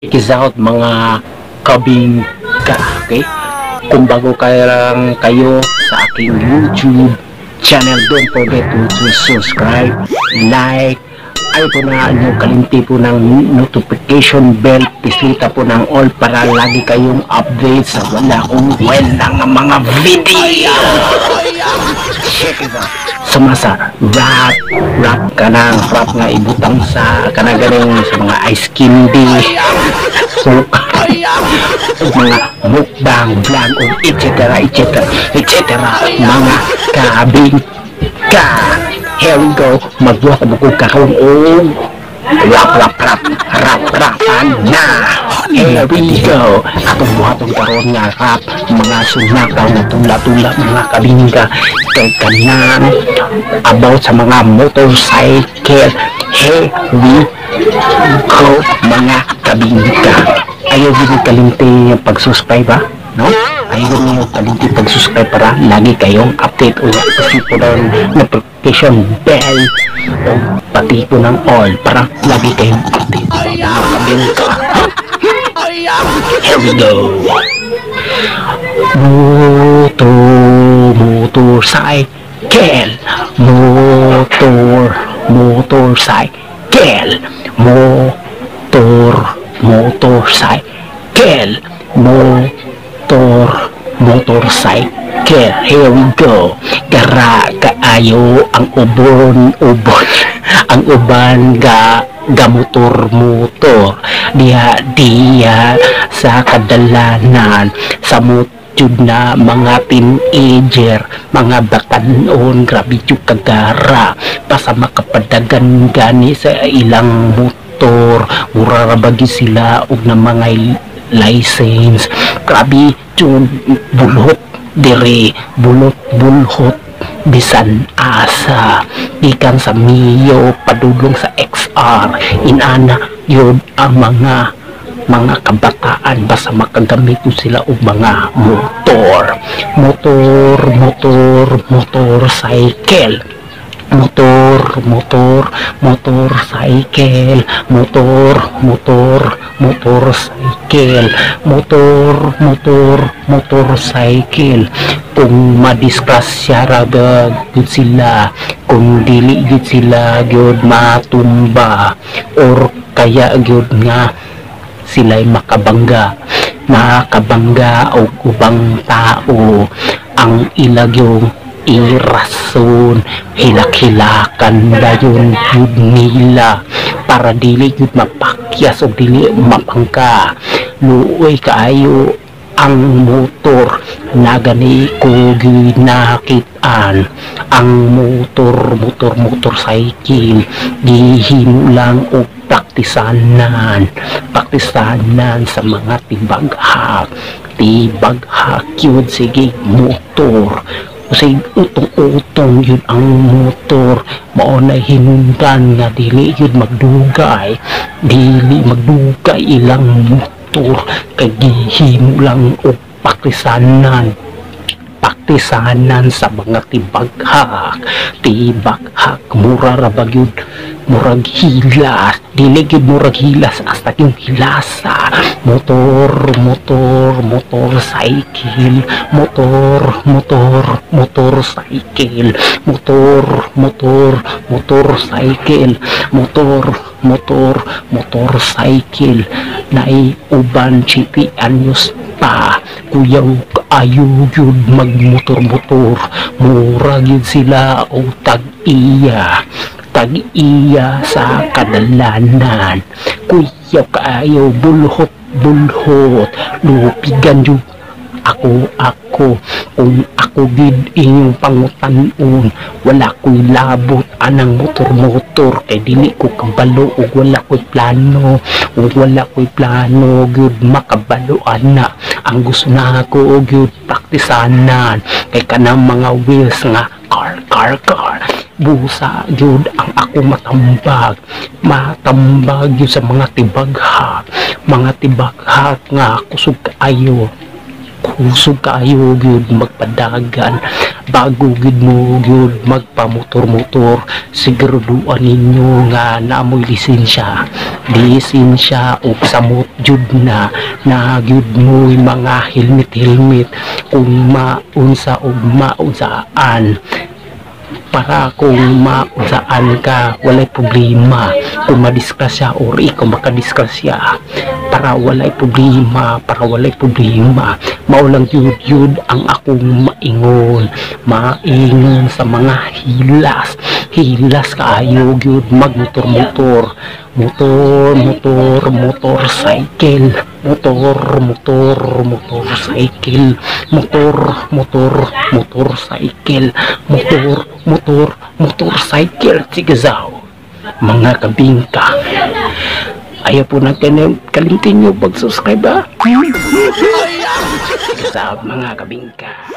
Check this out, mga kabingka, okay? Kung bago kayo lang kayo sa aking YouTube channel, don't forget to subscribe, like, ay po na nyo kalimti po ng notification bell, pisita po ng all para lagi kayong update sa wala kong walang mga video. Check it out. Sumasa rap, rap ka ng rap nga ibutang sa kanang ganing sa mga ice candy, suka, mga mukbang, vlog, o etc. etc. etc. mga kabing ka. Here we go. Magbuhat mo ko karon og rap, rap, rap, rap, rapan na. Here we go. Atong buhaton karon nga rap, mga sunakaw na tula-tula, mga kabingka, kay kanang about sa mga motorcycle. Here we go, mga kabingka. Ayaw din kalimti pag-subscribe ba? No? Ayaw niyo kalimti pag-subscribe para lagi kayong update o pati po ng notification bell o pati po ng all para lagi kayong update, mga kabingka. Here we go. Motor, motorcycle, motor, motorcycle, motor, motorcycle, motor, motorcycle. Here we go. Gara kaayo ang ubon, ubon, ang uban ga gamotor motor diha diha sa kadalanan sa jud na mga teenager, mga batanon, grabe jud kagara basta makapadagan gani sa ilang motor, mura ra bagi sila og na mga license. Grabe jud bulhot dire, bulot bulhot bisan asa, gikan sa Mio padulong sa XR, inana yun ang mga kabataan basta makagamit sila og mga motor, motor, motor, motorcycle, motor, motor, motorcycle, motor, motor, motorcycle, motor, motor, motorcycle. Kung madisgrasya ra ba gyud sila, kung dili gyud sila gyud matumba or kaya gyud nga sila'y makabangga, makabangga og ubang tao, ang ilag yung irason, hilak-hilakan dayon gyud nila para dili gyud mapakyas o dili mapangka. Luoy kaayo ang motor na gani ko ginakit-an ang motor, motor, motorcycle, gihimo lang og praktisanan, praktisanan sa mga tibaghak, tibaghak yun. Sige, motor. Kasi utong-utong yun ang motor, mao na hinungdan nga dili yun magdugay, dili magdugay ilang motor kay gihimo lang og praktisanan, praktisanan sa mga tibaghak, tibaghak. Mura ra ba gyud murag hilas, dili gyud murag hilas hasta yung hilasa. Motor, motor, motorcycle, motor, motor, motorcycle, motor, motor, motorcycle, motor, motor, motorcycle. Naay uban 7 anyos pa, kuyaw kaayo gyud magmotor-motor, mura gyud sila og tag-iya, tag-iya sa kadalanan. Kuyaw kaayo, bulhot bulhot, lupigan jud ako. Ako, kung ako gid inyong pangutan-on, wala ko'y labot anang motor-motor kay dili ko kabalo ug wala ko'y plano, ug wala ko'y plano gyud makabalo ana. Ang gusto na ako gyud praktisanan kay kanang mga wheels nga car, car, car. Busa gyud ang ako matambag, matambag gyud sa mga tibaghak, mga tibaghak nga kusog kaayo. Kusog kaayo gyud magpadagan. Bago gyud mo gyud magpamotor-motor, siguraduan ninyo nga naa moy lisensya, lisensya ug samot jud na na gyud mo'y mga helmet helmet kung maunsa ug maunsaan, para kung maunsaan ka, walay problema kung madisgrasya or ikaw makadisgrasya, para walay problema, para walay problema. Mao lang yun yun ang akong maingon maingon sa mga hilas hilas kaayo gyud magmotor motor motor motor motorcycle, motor motor motorcycle, motor motor motorcycle, motor motor motorcycle. Sigazaw, mga kabingka. Ayaw po natin kalimtin nyo pag-subscribe, ha. Sigazaw, mga kabingka.